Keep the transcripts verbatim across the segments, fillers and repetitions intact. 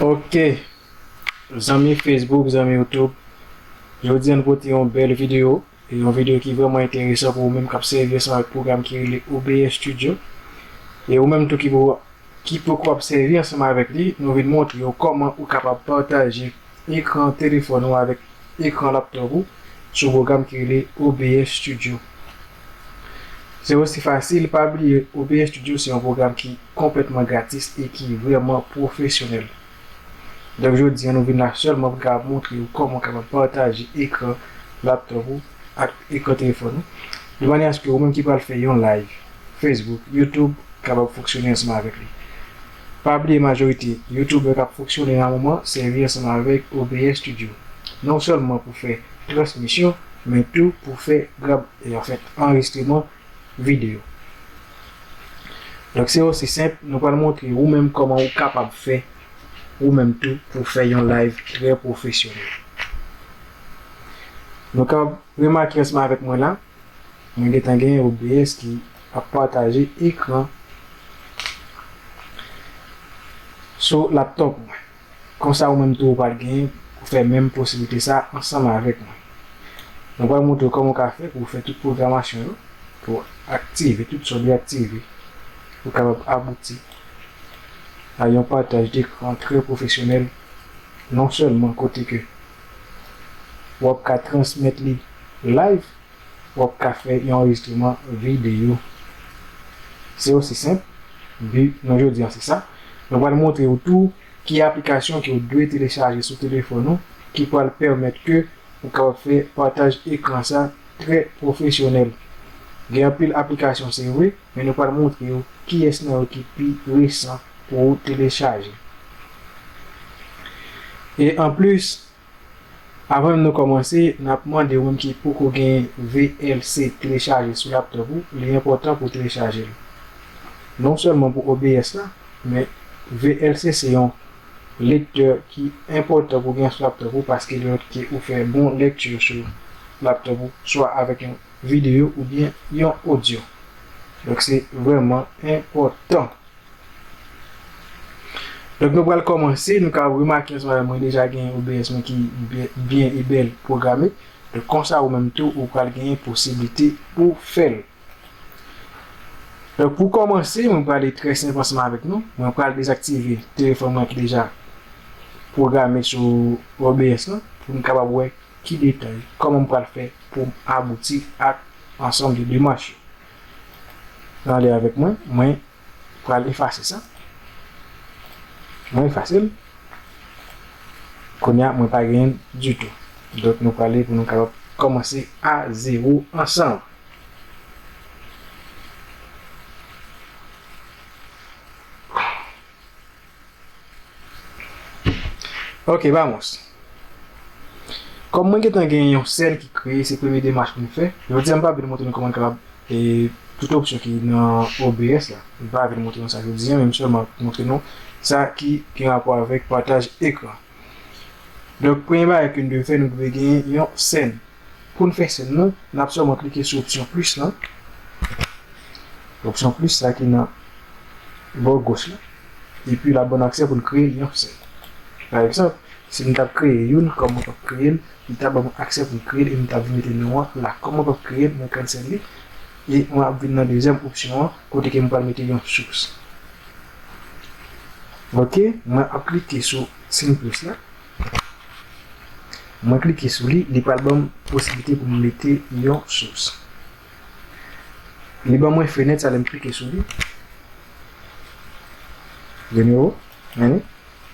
Ok, zanmi Facebook, zanmi YouTube, jodi a nou pote yon bèl videyo, e yon videyo ki vrèman enteresan pou ou menm k ap sèvi ansanm avèk pwogram ki rele O B S Studio. E ou menm tou ki pou, ki poko ap sèvi ansanm avèk li, nou vin montre w kòman ou kapab pataje ekran telefòn ou avèk ekran laptop ou sou pwogram ki rele O B S Studio. Se osi fasil, pa bliye O B S Studio se yon pwogram ki konplètman gratis e ki vrèman pwofesyonèl. Donk jodi a nou vin la sèlman pou kapab montre w kòman w kapab pataje ekran laptop ou ak ekran telefòn ou, de manyè aske ou menm ki pral fè yon live Facebook, YouTube kapab fonksyone ansanm avèk li. Pa bliye majorite YouTuber k ap fonksyone nan moman sèvi ansanm avèk O B S Studio. Non sèlman pou fè transmisyon, men tou pou fè grab, e anfèt, anrejistreman videyo. Donk se osi senp, nou pral montre ou menm kòman ou kapab fè ou menm tou pou fè yon live trè pwofesyonèl. Nou kapab remake ansanm avèk mwen la, mwen gentan gen O B S ki ap pataje ekran sou laptop mwen. Konsa ou menm tou ou pral gen pou fè menm posiblite sa ansanm avèk mwen. Nou pral montre w kòman w ka fè pou w fè tout pwogramasyon yo, pou w aktive tout sa w dwe aktive, pou w kapab abouti a yon pataj dekran trè pwofesyonèl, non sèlman kote ke w ap ka transmèt li live, w ap ka fè yon anrejistreman videyo. Se osi senp, bi nou jodi a se sa. Nou pral montre w tou ki aplikasyon ke w dwe telechaje sou telefòn ou ki pral pèmèt ke ou kapab fè pataj ekran sa trè pwofesyonèl. Gen anpil aplikasyon se vre, men nou pral montre w kiyès nan yo ki pi resan pou w telechaje. E anplis, avan menm nou kòmanse, n ap mande w menm ki poko gen V L C telechaje sou laptop ou, li enpòtan pou w telechaje l. Non sèlman pou O B S la, men V L C se yon lektè ki enpòtan pou w gen sou laptop ou, paske li pèmèt ke ou fè bon lèkti sou laptop ou, swa avèk yon videyo oubyen yon odyo. Donk se vrèman enpòtan. Donk nou pral kòmanse, nou ka remake ansanm avè mwen deja gen O B S mwen ki byen, byen e bèl pwograme. Donk konsa ou menm tou ou pral genyen posiblite pou fè l. Donk pou kòmanse, mwen prale trè senp ansanm avèk nou. Mwen pral dezaktive telefòn mwen ki deja pwograme sou O B S lan pou nou kapab wè ki detay, kòman m pral fè pou m abouti ak ansanm de demach yo. Rale avèk mwen, mwen pral efase sa. Mwen efase l. Kounye a, mwen pa genyen l ditou. Donk, nou prale pou nou kapab kòmanse a zewo ansanm. Ok, vamos. Kòm mwen gentan gen yon sèn ki kreye, se premye demach pou m fè. Jodi a, m pa vin montre nou kòman n kapab, e, tout opsyon ki nan O B S la. M pa vin montre nou sa jodi a, men m sèlman montre nou sa ki gen rapò avèk pataj ekran. Donk, premye bagay ke n dwe fè, nou dwe gen yon sèn. Pou n fè sèn nan, n ap sèlman klike sou opsyon plis lan. Opsyon plis sa ki nan bò goch la. Epi l ap ban n aksè pou n kreye yon sèn. Pa egzanp, si m t ap kreye youn, kòm mwen p ap kreye l, li t ap ban m aksè pou m kreye l e m t ap vin mete non an la. Kòm mwen p ap kreye l, mwen cancel li. E mwen ap vin nan dezyèm opsyon an, kote ke m pral mete yon sous. Ok, mwen ap klike sou sèn plis la. Mwen klike sou li, li pral ban m posiblite pou m mete yon sous. Li ban mwen fenèt sa lè m klike sou li. Renmen,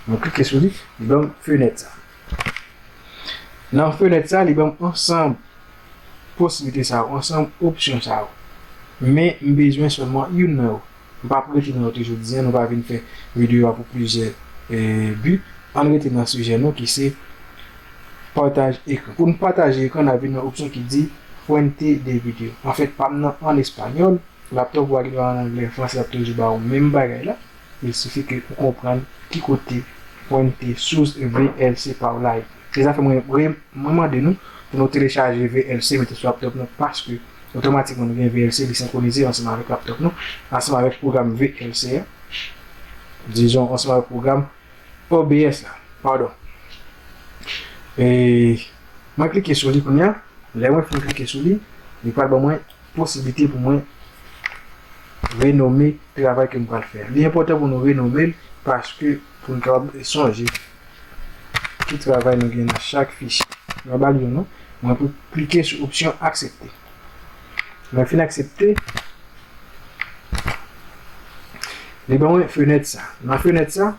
mwen klike sou li, li ban m fenèt sa. Nan fenèt sa, li ban m ansanm posiblite sa yo, ansanm opsyon sa yo. Men, m bezwen sèlman youn nan yo. M p ap rete nan yo tou jodi a, nou pa vin fè videyo a pou plizyè, e, bi. Ann rete nan sijè nou ki se pataj ekran. Pou n pataje ekran, n ap vin nan opsyon ki di Fuente de video. Anfèt, pa m nan an espanyòl, laptop ou a gen dwa an anglè, franse, l ap toujou ba ou menm bagay la. Il sifi ke ou konprann ki kote Fuente, sous V L C pa w la ye. Se sa fè mwen, mwen mande nou pou nou telechaje V L C, mete sou laptop nou, paske otomatikman nou gen V L C, li senkwonize ansanm avèk laptop nou, ansanm avèk pwogram V L C a, dizon, ansanm avèk pwogram O B S la, padon. E, mwen klike sou li kounye a. Lè mwen fin klike sou li, li pral ban mwen posiblite pou mwen renome travay ke m pral fè a. Li enpòtan pou nou renome l paske pou n kapab sonje ki travay nou gen nan chak fichye. Mwen ba l yon non. Mwen pou klike sou opsyon aksepte. Mwen fin aksepte. Li ban mwen fenèt sa. Nan fenèt sa,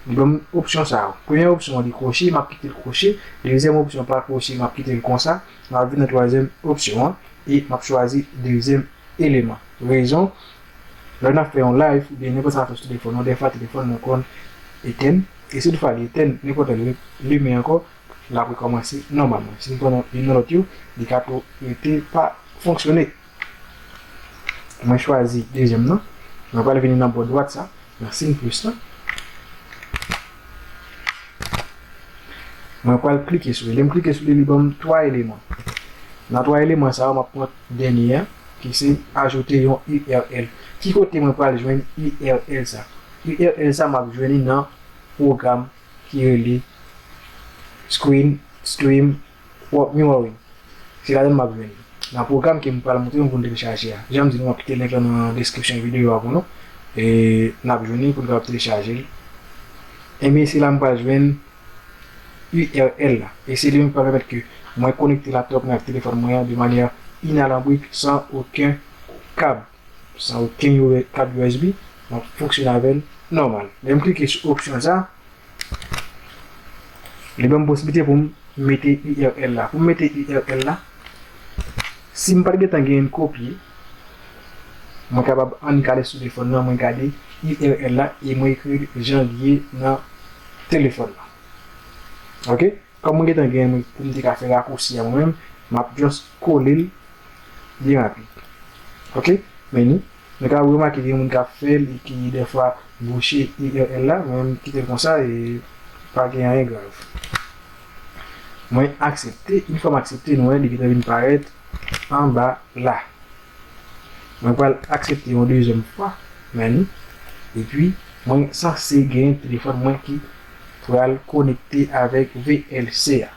li ban m opsyon sa yo. Premyè opsyon an, li kwoche, m ap kite l kwoche. Dezyèm opsyon, pa kwoche, m ap kite l konsa. M ap vin nan twazyèm opsyon an e m ap chwazi dezyèm eleman. Rezon, lè n ap fè yon live oubyen nenpòt sa n ap fè sou telefòn nou, dèfwa telefòn nou konn etèn. E si toutfwa li etèn, nenpòt lè li limen ankò, l ap rekòmanse nòmalman. Si n pran youn nan lòt yo, li ka tou rete pa fonksyone. Mwen chwazi dezyèm nan. Mwen pral vini nan bò dwat sa, nan siy plis lan. Mwen pral klike sou li. Lè m klike sou li, li ban m twa eleman. Nan twa eleman sa yo, m ap pran dènye a, ki se ajoute yon U R L. Ki kote mwen pral jwenn U R L sa? U R L sa, m ap jwenn li nan pwogram ki rele Screen Stream Mirroring. Se ladan l m ap jwenn li. Nan pwogram ke m pral montre nou pou n telechaje a. Jan m di nou, m ap kite link lan nan deskripsyon videyo a pou nou. E n ap jwenn li pou n kapab telechaje l. Ebyen, se la m pral jwenn U R L la. E se li menm ki pral pèmèt ke mwen konekte laptop mwen ak telefòn mwen an de manyè inalanbrik, san okenn kab, san okenn kab U S B. M ap fonksyone avè l nòmal. Lè m klike sou opsyon sa, li ban m posiblite pou m mete U R L la. Pou m mete U R L la, si m pa t gentan genyen l kopye, mwen kapab annik ale sou telefòn nan, mwen gade U R L la e mwen ekri l jan l ye nan telefòn nan. Oke? Kòm mwen gentan genyen l pou m te ka fè rakousi a mwen menm, m ap just kole l byen rapid. Oke? Men ni, nou ka remake gen moun k ap fè l e ki dèfwa bouche U R L la, mwen menm kite l konsa e pa gen anyen grav. Mwen aksepte, yon fwa m aksepte, nou wè li gentan vin parèt anba la. Mwen pral aksepte yon dezyèm fwa, men ni, epi mwen sanse gen telefòn mwen ki pral konekte avèk V L C a.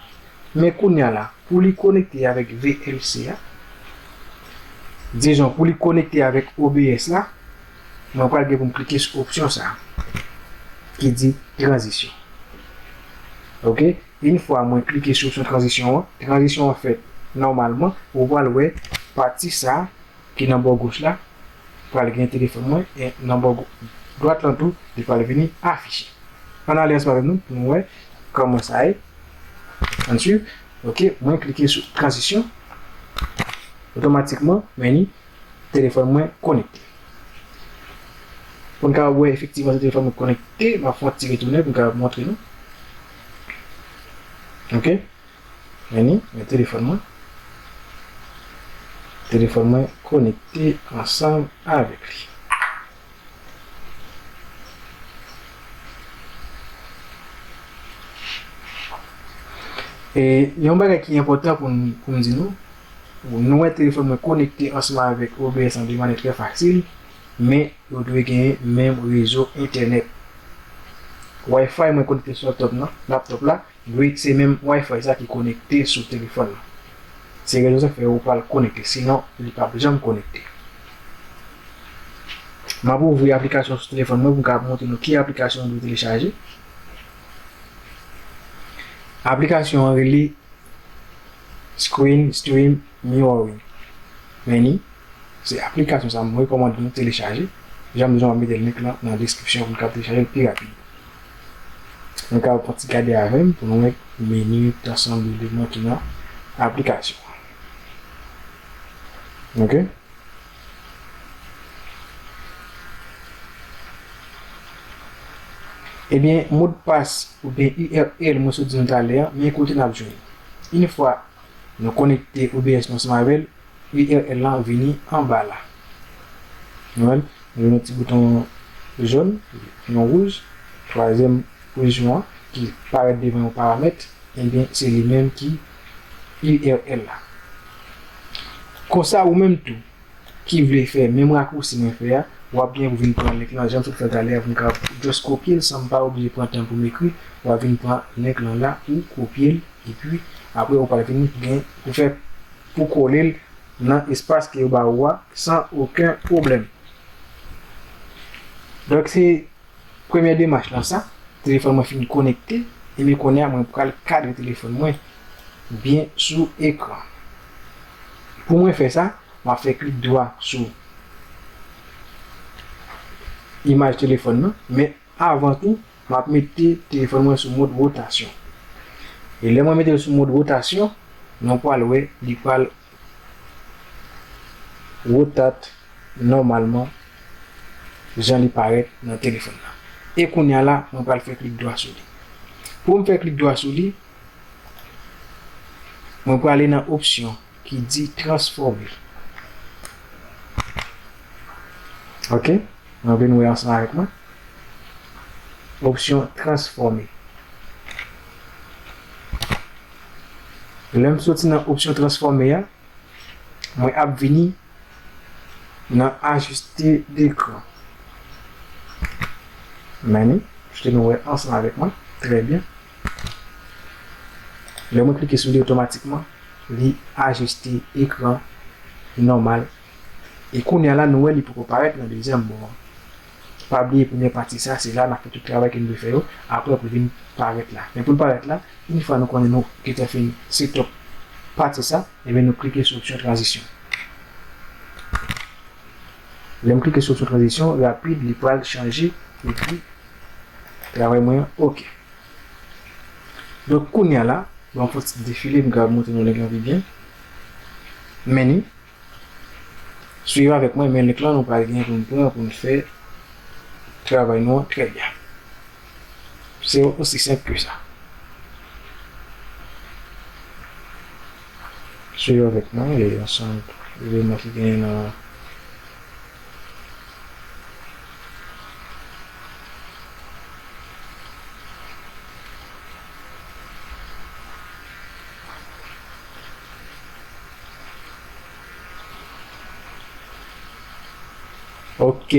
Men kounye a la, pou li konekte avèk V L C a, dizon, pou li konekte avèk O B S la, mwen pral gen pou m klike sou opsyon sa a, ki di tranzisyon. Oke? Yon fwa mwen klike sou opsyon tranzisyon an, tranzisyon an fèt nòmalman, ou pral wè pati sa a ki nan bò goch la, pral gen telefòn mwen, e nan bò go-, dwat lan tou, li pral vini afiche. Ann ale ansanm avè nou pou nou wè kòman sa ye. Ann swiv. Oke, mwen klike sou tranzisyon. Otomatikman, men ni, telefòn mwen konekte. Pou n ka wè efektivman si telefòn mwen konekte, m ap fè yon ti retounen pou n ka montre nou. Oke? Men ni, men telefòn mwen. Telefòn mwen konekte ansanm avèk li. E yon bagay ki enpòtan pou n, pou m di nou, nou wè telefòn mwen konekte ansanm avèk O B S lan de manyè trè fasil, men yo dwe genyen menm rezo entènèt. Wi-Fi mwen konekte sou laptop nan, laptop la, dwe se menm Wi-Fi sa ki konekte sou telefòn nan. Se rezon sa k fè ou pral konekte, sinon li p ap janm konekte. M ap ouvri aplikasyon sou telefòn mwen pou m ka montre nou ki aplikasyon nou dwe telechaje. Aplikasyon an rele Screen Stream Mirroring. Men ni, se aplikasyon sa a m rekòmande nou telechaje. Jan m di nou, m ap mete link lan nan deskripsyon pou nou ka telechaje l pi rapid. Nou ka pran ti gade avè m pou nou wè meni ansanm eleman ki nan aplikasyon an. Oke? Ebyen, modpas oubyen U R L mwen sot di nou talè a, men kote n ap jwenn. Yon fwa nou konekte O B S nou ansanm avè l, U R L lan vini anba la. Nou wè l, nou jwenn yon ti bouton jòn, yon wouj, twazyèm pozisyon an ki parèt devan yon paramèt, ebyen, se li menm ki U R L la. Konsa, ou menm tou, ki vle fè menm rakousi mwen fè a, w ap gen pou vin pran link lan, jan m sot fè l talè a, pou m ka just kopye l san m pa oblije pran tan pou m ekri. W ap vin pran link lan la, ou kopye l, epi apre ou pral vin gen pou fè, pou kole l nan espas ke yo ba ou a san okenn pwoblèm. Donk, se premyè demach lan sa, telefòn mwen fin konekte, ebyen kounye a mwen pral kadre telefòn mwen byen sou ekran. Pou mwen fè sa, m ap fè klik dwa sou imaj telefòn nan, men avan tou, m ap mete telefòn mwen sou mòd wotasyon. E lè mwen mete l sou mòd wotasyon, nou pral wè li pral wotate nòmalman jan li parèt nan telefòn nan. E kounye a la, mwen pral fè klik dwa sou li. Pou m fè klik dwa sou li, mwen prale nan opsyon ki di transfòme. Ok? Mwen vin wè ansanm avèk mwen. Opsyon transfòme. Lè m soti nan opsyon transfòme a, mwen ap vini nan ajiste dekran. Men, jete nou wè ansanm avèk mwen. Trè byen. Lè mwen klike sou li otomatikman, li ajiste ekran nòmal. E kounye a la, nou wè li poko parèt nan dezyèm bò an. Pa bliye premyè pati sa, se la n ap fè tout travay ke nou dwe fè yo, apre pou vin parèt la. Men pou l parèt la, yon fwa nou konnen nou gentan fin set up pati sa, ebyen nou klike sou opsyon tranzisyon. Lè m klike sou opsyon tranzisyon, rapid, li pral chanje, epi travay mwen an, ok. Donk, kounye a la, ban m fè yon ti defile, m ka montre nou link lan pi byen. Men ni, swiv avèk mwen, men link lan nou pral gen pou n pran, pou n fè travay nou an trè byen. Se osi senp ke sa. Swiv avèk mwen, e ansanm, eleman ki genyen nan Ok.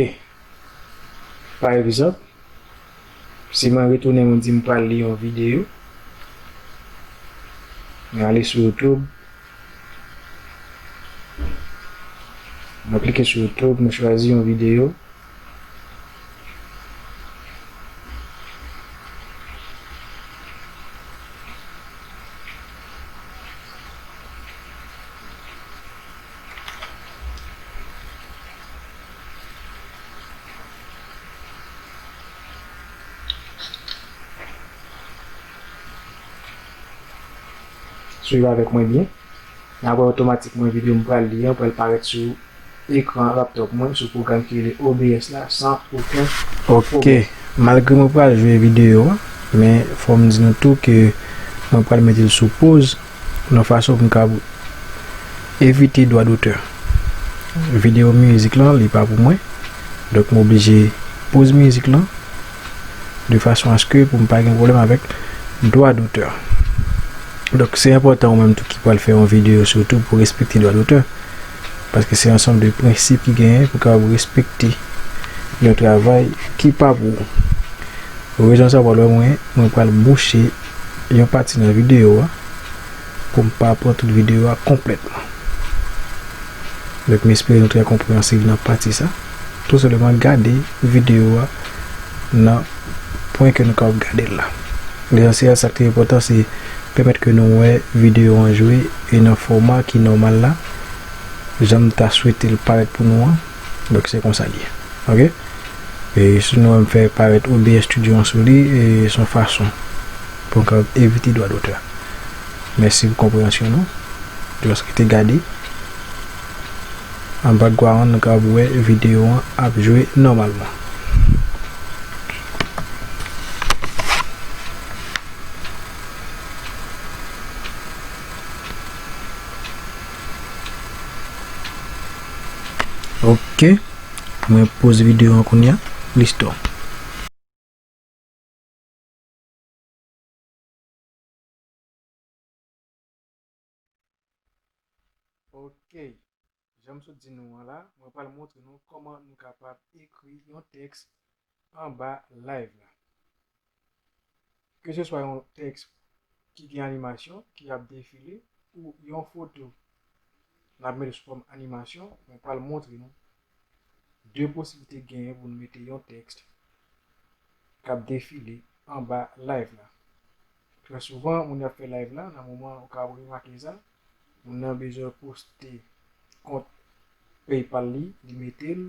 Pa egzanp, si mwen retounen, mwen di m pral li yon videyo, mwen ale sou YouTube, mwen klike sou YouTube, mwen chwazi yon videyo. Swiv avèk mwen byen. Apre, otomatikman, videyo m pral li an pral parèt sou ekran laptop mwen, sou pwogram ki rele O B S la, san okenn pwoblèm. Ok, malgre mwen pral jwe videyo a, men fò m di nou tou ke mwen pral mete l sou poz, nan fason pou m ka evite dwa dotè. Videyo mizik lan, li pa pou mwen. Donk, m oblije poz mizik lan de fason aske pou m pa gen pwoblèm avèk dwa dotè. Donk, se enpòtan ou menm tou ki pral fè yon videyo sitou pou respekte dwa dotè. Paske se ansanm de prensip ki genyen pou kapab respekte yon travay ki pa pou ou. Rezon sa pral wè mwen, mwen pral bouche yon pati nan videyo a pou m pa pran tout videyo a konplètman. Donk, m espere nou trè konpreyansiv nan pati sa. Tou senpleman gade videyo a nan pwen ke nou kapab gade l la. Lesansyèl, sa k te enpòtan, se pèmèt ke nou wè videyo an jwe e nan fòma ki nòmal la, jan m ta swete l parèt pou nou an. Donk, se konsa l ye. Ok? E si nou wè m fè parèt O B S Studio an sou li, e se yon fason pou n kapab evite dwa dotè. Mèsi pou konpreyansyon nou. Just rete gade. An background, nou kapab wè videyo an ap jwe nòmalman. Ok. Mwen poze videyo an kounye a. Listò. Ok. Jan m sot di nou an la, mwen pral montre nou kòman nou kapab ekri yon tèks anba live la. Keseswa yon tèks ki gen animasyon, ki ap defile, ou yon foto n ap mete sou fòm animasyon, mwen pral montre nou de posiblite genyen pou nou mete yon tèks k ap defile anba live la. Trè souvan, moun y ap fè live la, nan moman ou ka remake sa, moun nan bezwen poste kont PayPal li, li mete l,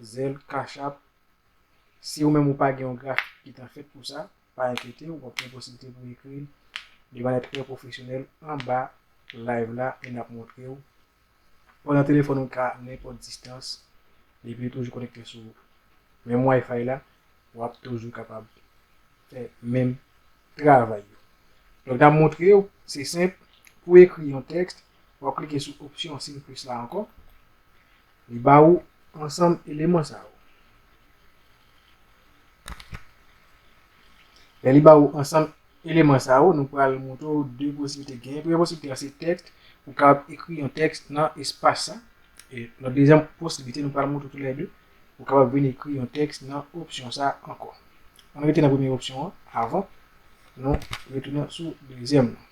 Zelle, Cash App. Si ou menm ou pa gen yon grafik ki ta fèt pou sa, pa enkyete w, w ap gen posiblite pou ekri l de manyè trè pwofesyonèl anba live la e n ap montre w. Pandan telefòn ou ka nenpòt distans, depi li toujou konekte sou menm Wi-Fi la, w ap toujou kapab fè menm travay yo. Donk, n ap montre w, se senp, pou ekri yon tèks, w ap klike sou opsyon siy plis la ankò. Li ba ou ansanm eleman sa yo. Lè li ba ou ansanm eleman sa yo, nou pral montre w de posiblite genyen. Premye posiblite a se tèks, ou kapab ekri yon tèks nan espas sa. E nan dezyèm posiblite, nou pral montre w toulède, ou kapab vin ekri yon tèks nan opsyon sa ankò. Ann rete nan premye opsyon an avan nou retounen sou dezyèm nan.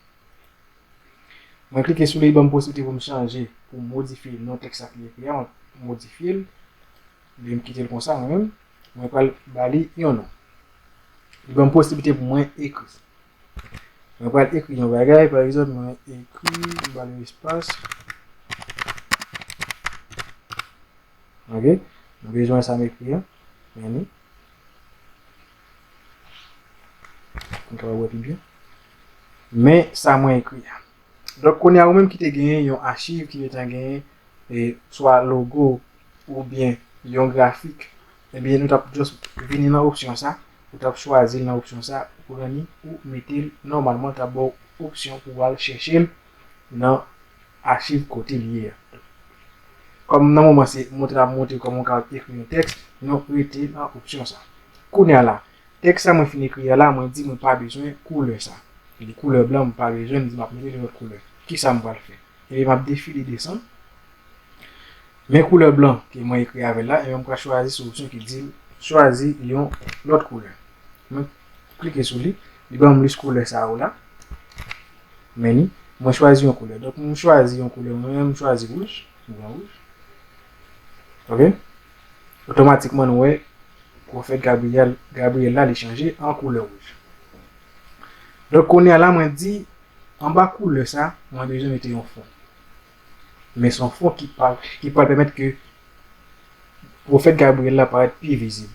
Mwen klike sou li, li ban m posiblite pou m chanje, pou m modifye non tèks sa ki ekri a, mwen modifye l. Li m kite l konsa, mwen menm. Mwen pral ba li yon non. Li ban m posiblite pou mwen ekri. Mwen pral ekri yon bagay, pa egzanp, mwen ekri, m ba li espas. Ok? M bezwen sa m ekri an. Men li. Pou m kapab wè pi byen. Men sa mwen ekri a. Donk, kounye a, ou menm ki te genyen yon achiv, ki te genyen, e, swa logo oubyen yon grafik, ebyen, nou t ap just vini nan opsyon sa, ou t ap chwazi l nan opsyon sa, ou ranni, ou mete l nòmalman, l t ap ba w opsyon pou w al chèche l nan achiv kote l ye a. Kòm nan moman se montre n ap montre kòman w ka ekri yon tèks, nou rete nan opsyon sa. Kounye a la, tèks sa mwen fin ekri a la, mwen di mwen pa bezwen koulè sa. Li koulè blan, mwen pa bezwen, m di m ap mete yon lòt koulè. Kisa m pral fè? Ebyen, m ap defile desann. Men koulè blan ke mwen ekri avè l la, ebyen, m pral chwazi sou opsyon ki di m chwazi yon lòt koulè. Mwen klike sou li, li ban m lis koulè sa yo la. Men li, mwen chwazi yon koulè. Donk, m chwazi yon koulè, mwen menm, m chwazi wouj, m pran wouj. Ok? Otomatikman, nou wè, pwofèt Gabriyèl, Gabriyèl la, li chanje an koulè wouj. Donk, kounye a la, mwen di, anba koulè sa, mwen bezwen mete yon fon. Men se yon fon ki pral, ki pral pèmèt ke pwofèt Gabriyèl la parèt pi vizib.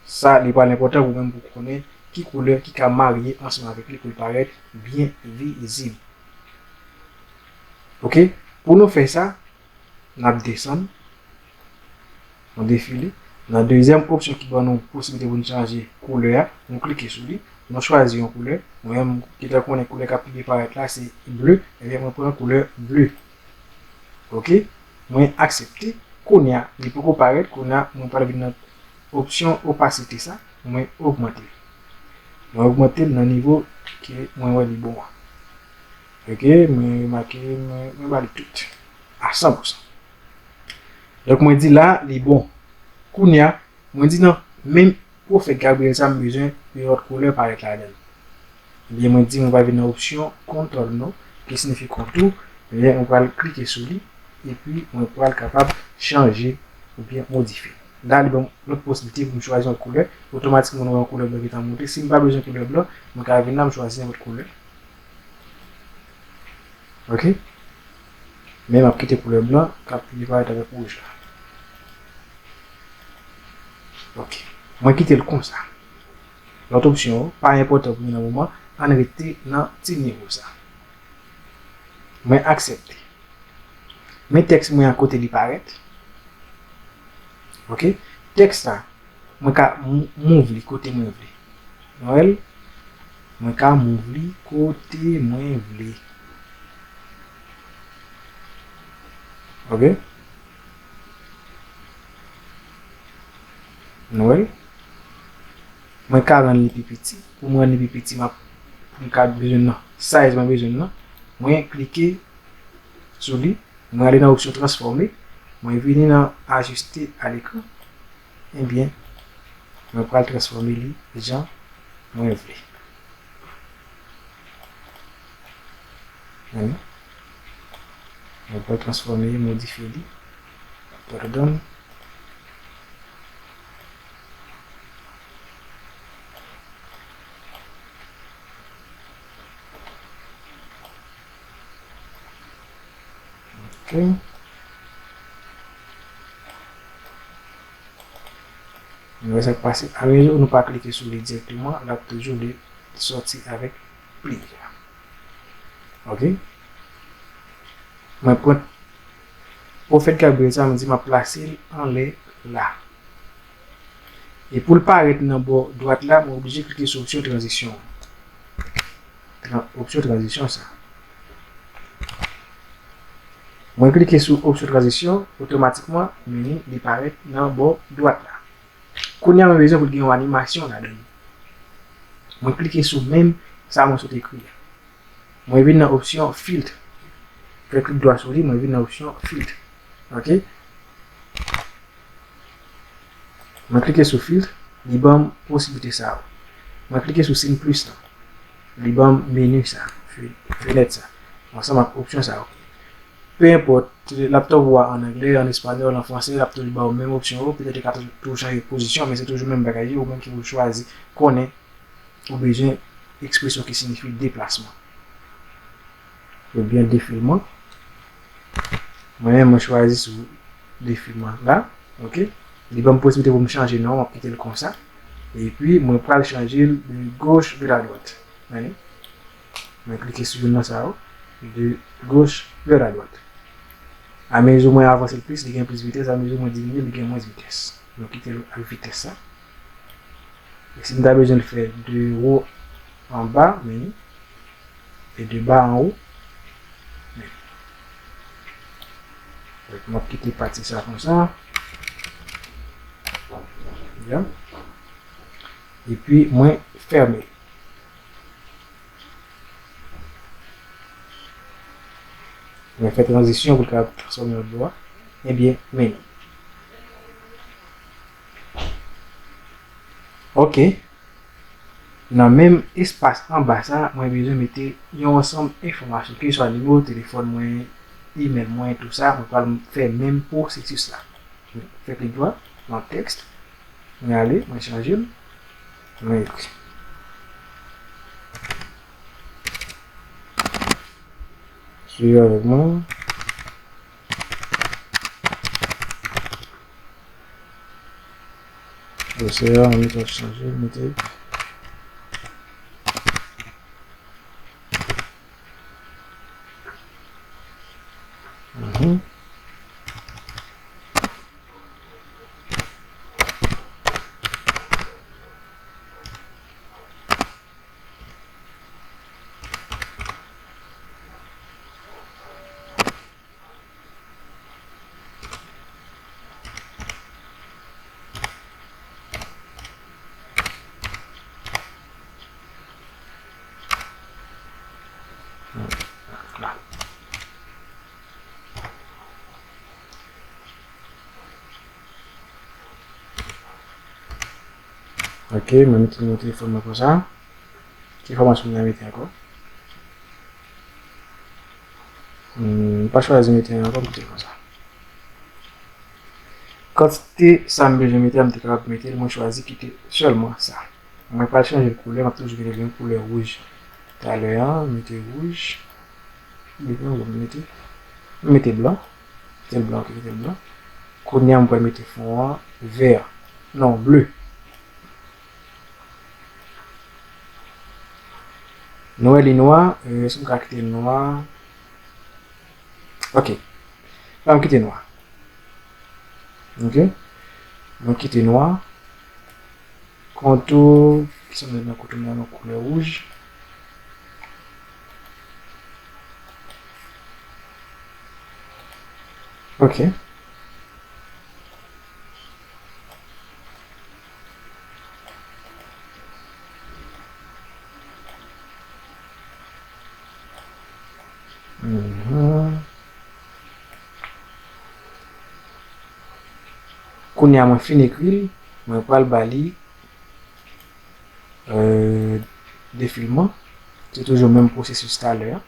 Sa, li pral enpòtan pou menm pou konnen ki koulè ki ka marye ansanm avèk li pou l parèt byen vizib. Ok? Pou nou fè sa, n ap desann, nou defile. Nan dezyèm opsyon ki ban nou posiblite pou nou chanje koulè a, nou klike sou li, nou chwazi yon koulè. Mwen menm, ki ta konnen koulè k ap pi byen parèt la, se ble. Ebyen, mwen pran koulè ble. Ok? Mwen aksepte. Kounye a, li poko parèt. Kounye a, mwen pral vin nan opsyon opasite sa. Mwen ogmante l. Mwen ogmante l nan nivo ke mwen wè li bon an. Ok? Mwen remake, mwen, mwen ba li tout. A san pou san. Donk, mwen di la, li bon. Kounye a, mwen di non, menm pwofèt Gabriyèl sa, m bezwen yon lòt koulè parèt ladan l. Ebyen, mwen di, mwen pral vin nan opsyon kontòr non, ki siyifi kontou. Ebyen, mwen pral klike sou li, epi mwen pral kapab chanje oubyen modifye. La, li ban m lòt posiblite pou m chwazi yon koulè. Otomatikman, nou wè yon koulè blan ki ta monte. Si m pa bezwen koulè blan, mwen ka vin la, m chwazi yon lòt koulè. Ok? Men m ap kite koulè blan k ap vin parèt avèk wouj la. Ok. Mwen kite l konsa. Lòt opsyon yo pa enpòtan pou mwen nan moman, ann rete nan ti nivo sa. Mwen aksepte. Men tèks mwen an kote li parèt. Ok? Tèks sa, mwen ka mou-, move li kote mwen vle. Nou wè l? Mwen ka move li kote mwen vle. Ok? Nou wè l? Mwen ka rann li pi piti. Pou mwen rann li pi piti, m ap, mwen ka bezwen nan size mwen bezwen nan. Mwen klike sou li. Mwen ale nan opsyon transfòme. Mwen vini nan ajiste a lekran. Ebyen, mwen pral transfòme li jan mwen vle. Mwen pral transfòme li, modifye li. Pardon. Ok. Nou wè sa k pase. Amezou nou pa klike sou li dirèkteman, l ap toujou li sòti avèk pli. Ok. Mwen pran pwofèt Gabriyèl sa, mwen di m ap plase l anlè la. E pou l parèt nan bò dwat la, mwen oblije klike sou opsyon tranzisyon. Tran-, opsyon tranzisyon sa. Mwen klike sou opsyon tranzisyon, otomatikman, meni li parèt nan bò dwat la. Kounye a, mwen bezwen pou l gen yon animasyon ladan l. Mwen klike sou menm sa mwen sot ekri a. Mwen vin nan opsyon filtre. Fè klik dwa sou li, mwen vin nan opsyon filtre. Ok? Mwen klike sou filtre, li ban m posiblite sa yo. Mwen klike sou siy plis lan. Li ban m meni sa, fe-, fenèt sa. Ansanm ak opsyon sa yo. Pe enpòt, laptop ou a an anglè, an espanyòl, an fransè, l ap toujou ba w menm opsyon yo. Petèt li ka toujou chanje pozisyon, men se toujou menm bagay yo, ou menm ki pou chwazi konnen ou bezwen ekspresyon ki siyifi deplasman. Oubyen defilman. Mwen menm, mwen chwazi sou defilman la. Ok? Li ban m posiblite pou m chanje non, m ap kite l konsa. Epi, mwen pral chanje l de gauche vers la droite. Tande? Mwen klike sou youn nan sa yo. De gauche vers la droite. Amezou mwen avanse l plis, li gen plis vitès. Amezou mwen diminye, li gen mwens vitès. Nou kite l ak vitès sa. E si m ta bezwen l fè de wo an ba, men, e de ba an wo, men. Donk, m ap kite pati sa konsa. Byen. Epi, mwen fèmen. Mwen fè tranzisyon pou l ka transfòme lòt bò a. Ebyen, men. Ok. Nan menm espas anba sa, mwen bezwen mete yon ansanm enfòmasyon, keseswa nimewo telefòn mwen, imèl mwen, tou sa, mwen pral fè menm pwosesis la. Fè klik dwat nan tèks. Mwen ale, mwen chanje l. Mwen ekri. Swiv avèk mwen. Dosye a, mwen mete chanje, mete. Mhm. Ok, mwen mete nimewo telefòn mwen konsa. Ki enfòmasyon m ta mete ankò? Hmm, m pa chwazi mete ankò, m kite l konsa. Kantite sa m bezwen mete a, m te kapab mete l, mwen chwazi kite sèlman sa. Mwen pral chanje l koulè, m ap toujou kite l menm koulè wouj talè a, mete wouj. Epi mwen mete, mete blan. Kite l blan, ok, kite l blan. Kounye a, mwen pral mete fon an vè. Non, ble. Nou wè li nwa, e, si m ka kite l nwa. Ok. La, m kite nwa. Ok. Mwen kite nwa. Kontou, kisa m mete nan kontou m nan yon koulè wouj. Ok. Mhm. Kounye a mwen fin ekri l, mwen pral ba li, euh, defilman. Se toujou menm pwosesis talè a.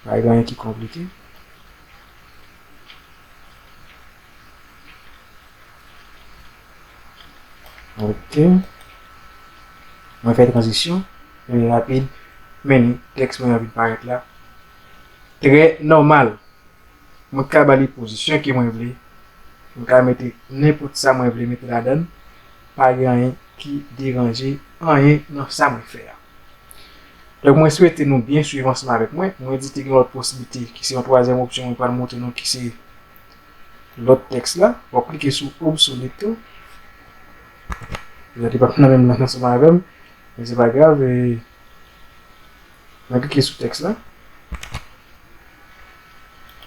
Pa gen anyen ki konplike. Ok. Mwen fè tranzisyon. Li rapid. Men li, tèks mwen an vin parèt la. Trè nòmal. Mwen ka ba li pozisyon ke mwen vle. Mwen ka mete nenpòt sa mwen vle mete ladan l. Pa gen anyen ki deranje anyen nan sa mwen fè a. Donk, mwen swete nou byen swiv ansanm avèk mwen. Mwen di te gen lòt posiblite, ki se yon twazyèm opsyon, mwen pral montre nou ki se lòt tèks la. W ap klike sou obsolete tou. Li pa nan menm lan ansanm avè m, men se pa grav. E, mwen klike sou tèks la.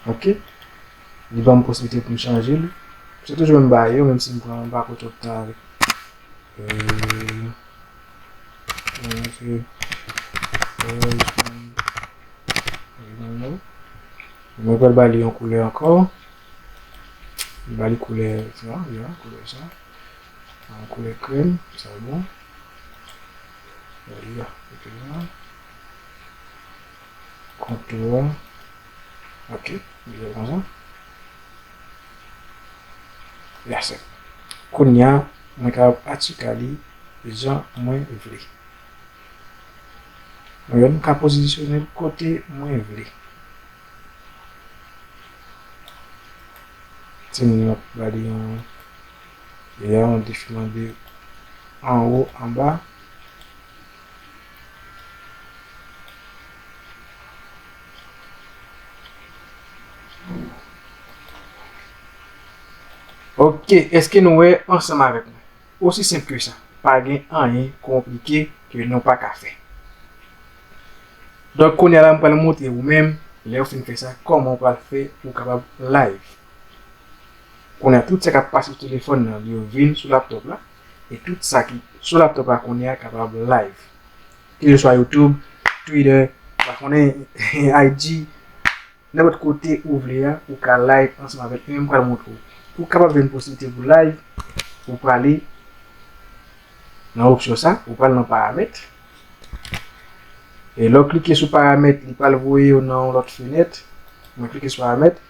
Ok. Li ban m posiblite pou m chanje l. Se toujou menm bagay yo, menm si m pran, m pa pran twòp tan avèk. Euh, euh, euh, Mwen pral ba li yon koulè ankò. Ba li koulè sa, ya, koulè sa. Yon koulè krèm, sa bon. Ya, ok la. Kontou a. Ok, li fè konsa. Ya, se. Kounye a, mwen ka atchika li jan mwen vle. Mwen menm ka pozisyone l kote mwen vle. Timoun yo ap gade yon, yon defilman de anwo, anba. Ok, èske nou wè ansanm avèk mwen? Osi senp ke sa. Pa gen anyen konplike ke nou pa ka fè. Donk, kounye a la, m pral montre ou menm, lè w fin fè sa, kòman w pral fè pou w kapab live. Kounye a, tout sa k ap pase sou telefòn nan, yo vin sou laptòp la. E tout sa ki sou laptòp la kounye a kapab live. Keseswa YouTube, Twitter, pa konnen, I G, nenpòt kote ou vle a, ou ka live ansanm avèk yo, e m pral montre w. Pou w kapab jwenn posiblite pou live, ou prale nan opsyon sa, ou pral nan paramèt. E lè w klike sou paramèt, li pral voye w nan yon lòt fenèt. Mwen klike sou paramèt.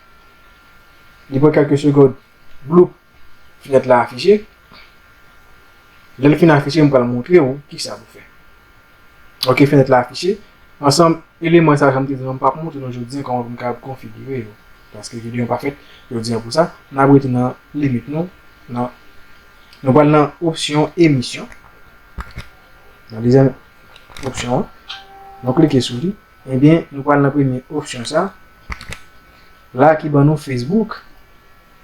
Li pran kèlke segond. Bloup! Fenèt la afiche. Lè l fin afiche, m pral montre w kisa pou fè. Ok, fenèt la afiche. Ansanm, eleman sa yo, jan m te di nou, m p ap montre nou jodi a kòman pou n kapab konfigire yo. Paske videyo an pa fèt jodi a pou sa. N ap rete nan limit nou. Nan, nou pral nan opsyon emisyon. Nan dezyèm opsyon an. Nou klike sou li. Ebyen, nou pral nan premye opsyon sa. La ki ban nou Facebook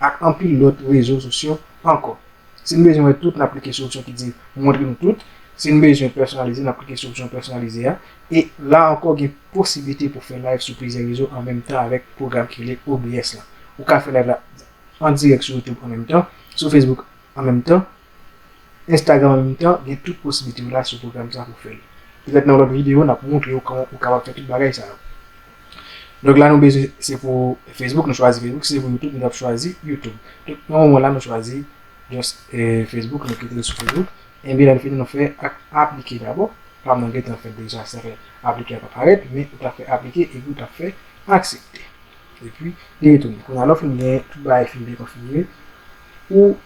ak anpil lòt rezo sosyo ankò. Si n bezwen wè tout, n ap klike sou opsyon ki di montre nou tout. Si n bezwen pèsonalize, n ap klike sou opsyon pèsonalize a. E la ankò, gen posiblite pou fè live sou plizyè rezo an menm tan avèk pwogram ki rele O B S la. Ou ka fè live la an dirèk sou YouTube an menm tan, sou Facebook an menm tan, Instagram an menm tan, gen tout posiblite yo la sou pwogram sa pou fè l. Petèt nan lòt videyo, n ap montre w kòman ou kapab fè tout bagay sa yo. Donk la nou bezwen, se pou Facebook, nou chwazi Facebook, si se pou YouTube, nou t ap chwazi YouTube. Donk nan moman la, nou chwazi just, eh, Facebook, nou kite l sou Facebook. Ebyen, lè n fini, nou fè ak aplike dabò. Pa m nan gentan fèt deja, sa fè aplike a pa parèt, men ou t ap fè aplike epi ou t ap fè aksepte. Epi, li retounen. Kounye a, lè w fin gen tout bagay fin byen konfigire, ou,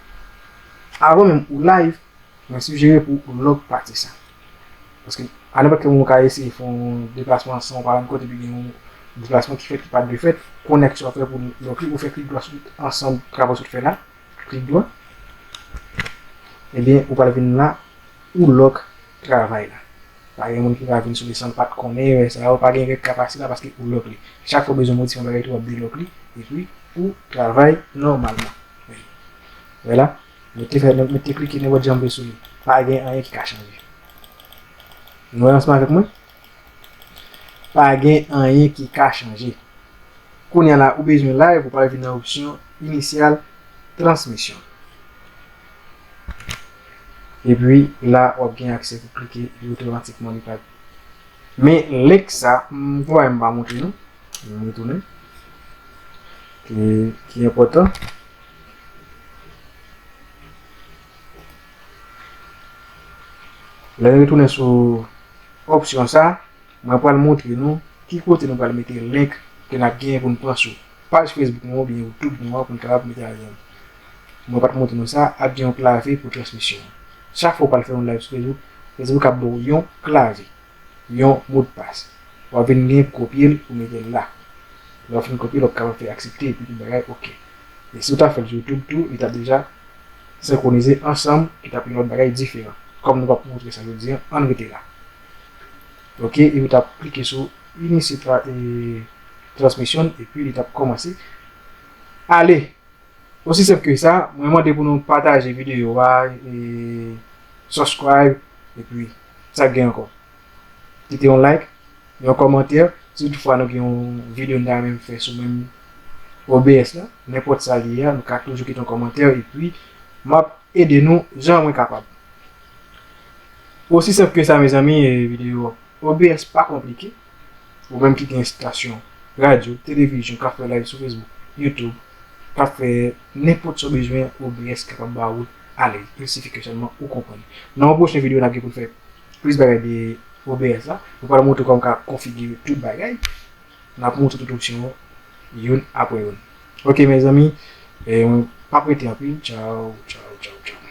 avan menm ou live, mwen sijere pou ou lòk pati sa. Paske, a nenpòt ki moman ou ka eseye fè yon deplasman san w pa rann kont, epi gen yon deplasman ki fèt ki pa t dwe fèt, konèksyon fè pou lòk li, ou fè klik dwa sou ansanm travay sot fè la, klik dwa. Ebyen, ou pral vin la, ou lòk travay la. Pa gen moun ki ka vin sou li san l pa t konnen, e sa yo, pa gen règ k ap pase la paske ou lòk li. Chak fwa w bezwen modifye yon bagay tou, w ap delòk li, epi ou travay nòmalman. Vwala. Mwen te fè, mwen te klike nenpòt jan m vle sou li. Pa gen anyen ki ka chanje. Nou wè ansanm avèk mwen? Pa gen anyen ki ka chanje. Kounye a la, ou bezwen live, ou pral vin nan opsyon inisyal transmisyon. Epi la, w ap gen aksè pou klike, epi otomatikman li pral. Men link sa, m kwè m pa montre nou. M retounen. Ki, ki enpòtan. Lè n retounen sou opsyon sa, mwen pral montre nou ki kote nou pral mete link ke n ap genyen pou n pran sou paj Facebook nou oubyen YouTube nou an pou n kapab mete ladan l. Mwen pa t montre nou sa, ap gen yon klavye pou transmisyon. Chak fwa w pral fè yon live sou Facebook, Facebook ap ba w yon klavye, yon modpas. W ap vin gen pou kopye l pou mete l la. Lè w fin kopye l, w ap kapab fè aksepte epi tout bagay oke. E si w ta fè l sou YouTube tou, li t ap deja senkwonize ansanm, ki t ap yon lòt bagay diferan. Kòm nou p ap montre sa jodi a, ann rete la. Oke, epi w t ap klike sou initiate transmission epi li t ap kòmanse ale. Osi senp ke sa, mwen mande pou nou pataje videyo a, e subscribe, epi sa k gen ankò. Kite yon like, yon kòmantè, si toutfwa nou gen yon videyo nou ta renmen fè sou menm O B S la, nenpòt sa li ye a, nou ka toujou kite yon kòmantè, epi m ap ede nou jan mwen kapab. Osi senp ke sa, mezanmi, e videyo O B S pa konplike. Ou menm ki gen estasyon radyo, televizyon, k ap fè live sou Facebook, YouTube, k ap fè nenpòt sa w bezwen, O B S kapab ba ou l alèz. Il sifi ke sèlman ou konprann. Nan yon pwochen videyo, n ap gen pou n fè plis bagay de O B S la. Nou pral montre kòman w ka konfigire tout bagay. N ap montre tout opsyon yo youn apre youn. Oke, mezanmi, e, mwen p ap rete anpil. Tchaw, tchaw, tchaw, tchaw.